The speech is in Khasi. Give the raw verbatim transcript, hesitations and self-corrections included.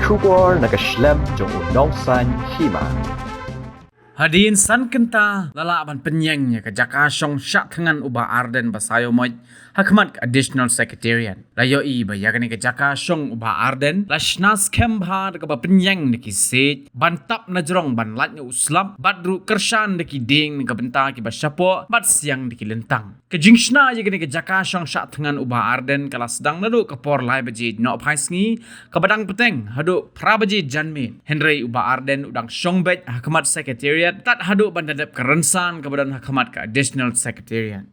Khubor na ka shlem jong u nongsan hima. Hadien san kynta la lah ban pynïeng ïa ka jaka shong shah thngan u Bah Ardent Basaiawmoit ha khmat ka Additional Secretariat. La ïohi ba ïa kane ka jaka shong u Bah Ardent la shna skhem bha da kaba pynïeng da ki siej ban tap na jrong ban lait na u slap bad ruh kyrshan da ki dieng na ka bynta kiba shapoh bad siang da ki lyntang. Ka jingshna ïa kane ka jaka shong shah thngan u Bah Ardent ka la sdang naduh ka por lai baje nohphai sngi kaba dang bteng haduh phra baje janmiet. Hynrei u Bah Ardent u dang shong beit ha khmat Secretariat tad haduh ban da dep ka rynsan kaba don ha khmat ka Additional Secretariat.